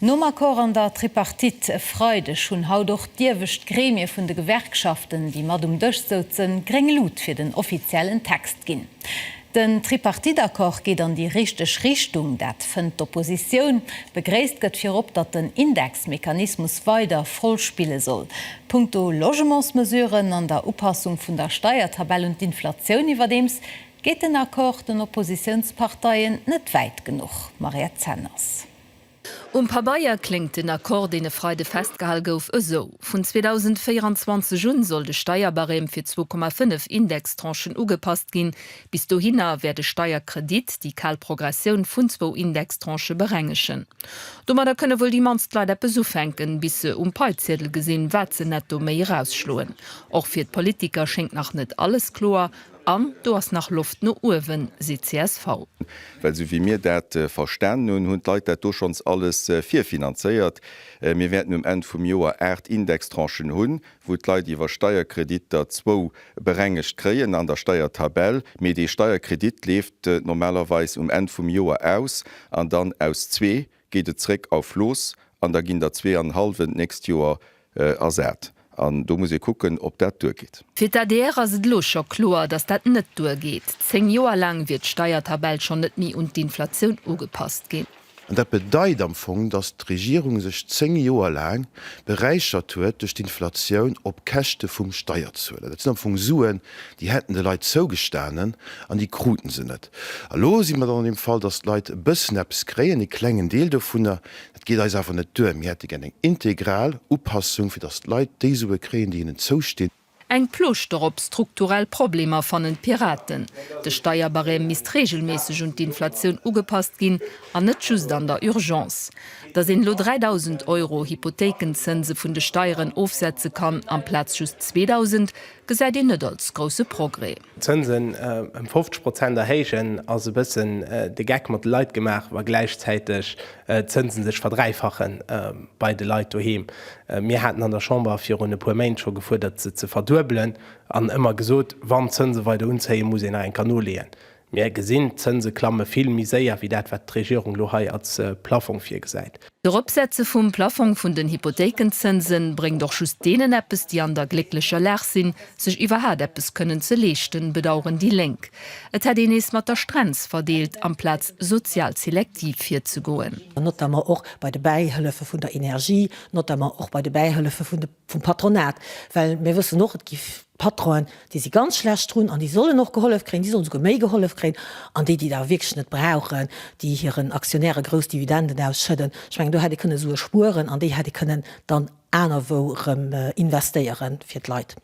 Nom Accord an der Tripartite e Freideg hunn haut och d'iewescht Gremie vun de Gewerkschaften, déi mat um Dësch souzen, gréng Lut fir den offiziellen Text ginn. Den Tripartite-Accord geet an déi richteg Richtung, dat fënnt d'Oppositioun. Begréisst gëtt virop, datt den Indexmechanismus weider voll spille soll. Punkto Logementsmesuren an der Upassung vun der Steiertabell un d'Inflatioun iwwerdeems geet den Accord den Oppositiounsparteien net wäit genuch. Mariette Zenners. Um Pabeier kléngt den Accord, deen e Freide festgehal gouf, esou, Vun 2024 un soll de Steierbarème fir 2,5 Indextranchen ugepasst ginn. Bis dohinner wäert e Steierkredit déi kal Progressioun vun zwou Indextranchë berengegen. Domadder kënne wuel déi mannst Leit eppes ufänken, bis se um Paiziedel gesinn, wat se netto méi erausschloen. Och fir d'Politiker schéngt nach net alles kloer. An do ass nach Loft no uewen, seet csv. Well esou wéi mir dat verstanen hunn, hunn d'Leit dat do schonns alles virfinanzéiert. Mir wäerten um Enn vum Joer 8 Indextranchen hunn, wou d'Leit iwwer Steierkreditter zwou berengegt kréien an der Steiertabell. Mee dee Steierkredit leeft normalerweis um Enn vum Joer aus an dann aus zwee geet et zréck auf los an da ginn der zwee an en hallwen d'nächst Joer ersat. An do muss ee kucken, ob dat duergeet. Fir d'ADR ass et elo scho kloer, datt dat net duergeet. 10 Joer laang wier d'Steiertabell schonn net méi un d'Inflatioun ugepasst ginn. An dat bedeit am Fong, datt d'Regierung sech 10 Joer laang beräichert huet duerch d'Inflatioun op Käschte vum Steierzueler. Dat sinn am Fong Suen, déi hätten de Leit zougestanen an déi kruten se net. A lo si mer dann an deem Fall, datt d'Leit e bëssen eppes kréien, e klengen Deel dovunner. Dat geet eis awer net duer. Mir hätte gär eng integral Upassung, fir datt d'Leit déi Sue kréien, déi hinnen zoustinn. Eng Plooschter op strukturell Problemer fannen d'Piraten. De Steierbarème misst reegelméisseg un d'Inflatioun ugepasst ginn an net just an der Urgence. Datt een elo 3.000 Euro Hypothéikenzënse vun de Steieren ofsetze kann amplaz just 2.000, gesäit een net als grousse Progrès. D'Zënsen ëm 50 Prozent erhéijen ass e bëssen de Geck mat de Leit gemaach, wa gläichzäiteg d'Zënsen sech verdräifache bei de Leit doheem. Mir haten an der Chamber virun e puer Méint scho gefuerdert, se ze verduebelen an ëmmer gesot, wann d'Zënse weider unzéien, muss een nach eng Kéier noleeën. Mir gesinn, d'Zënse klamme vill méi séier wéi dat, wat d'Regierung elo hei als Plaffong virgesäit. D'Eropsetze vum Plaffong vun den Hypothéikenzënse bréngt och just deenen eppes, déi an der glécklecher Lag sinn, sech iwwerhaat eppes kënnen ze leeschten, bedaueren déi Lénk. Et hätt een nees mat der Strenz verdeelt, amplaz sozial selektiv virzegoen. Notamment och bei de Bäihëllefe vun der Energie, notamment och bei de Bäihëllefe vun de vum Patronat, well mir wëssen och, et gi Patronen, déi si ganz schlecht drun an déi sollen och gehollef kréien, déi sollen souguer méi gehollef kréien, an déi, déi et awer wierklech net brauchen, déi hiren Aktionäre grouss Dividenden ausschëdden, ech mengen, do hätt ee kënne Sue spueren an déi hätt ee kënnen dann anerwou erëm investéiere fir d'Leit.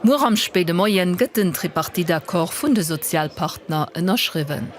Muer am spéide Moien gëtt den Tripartite-Accord vun de Sozialpartner ënnerschriwwen.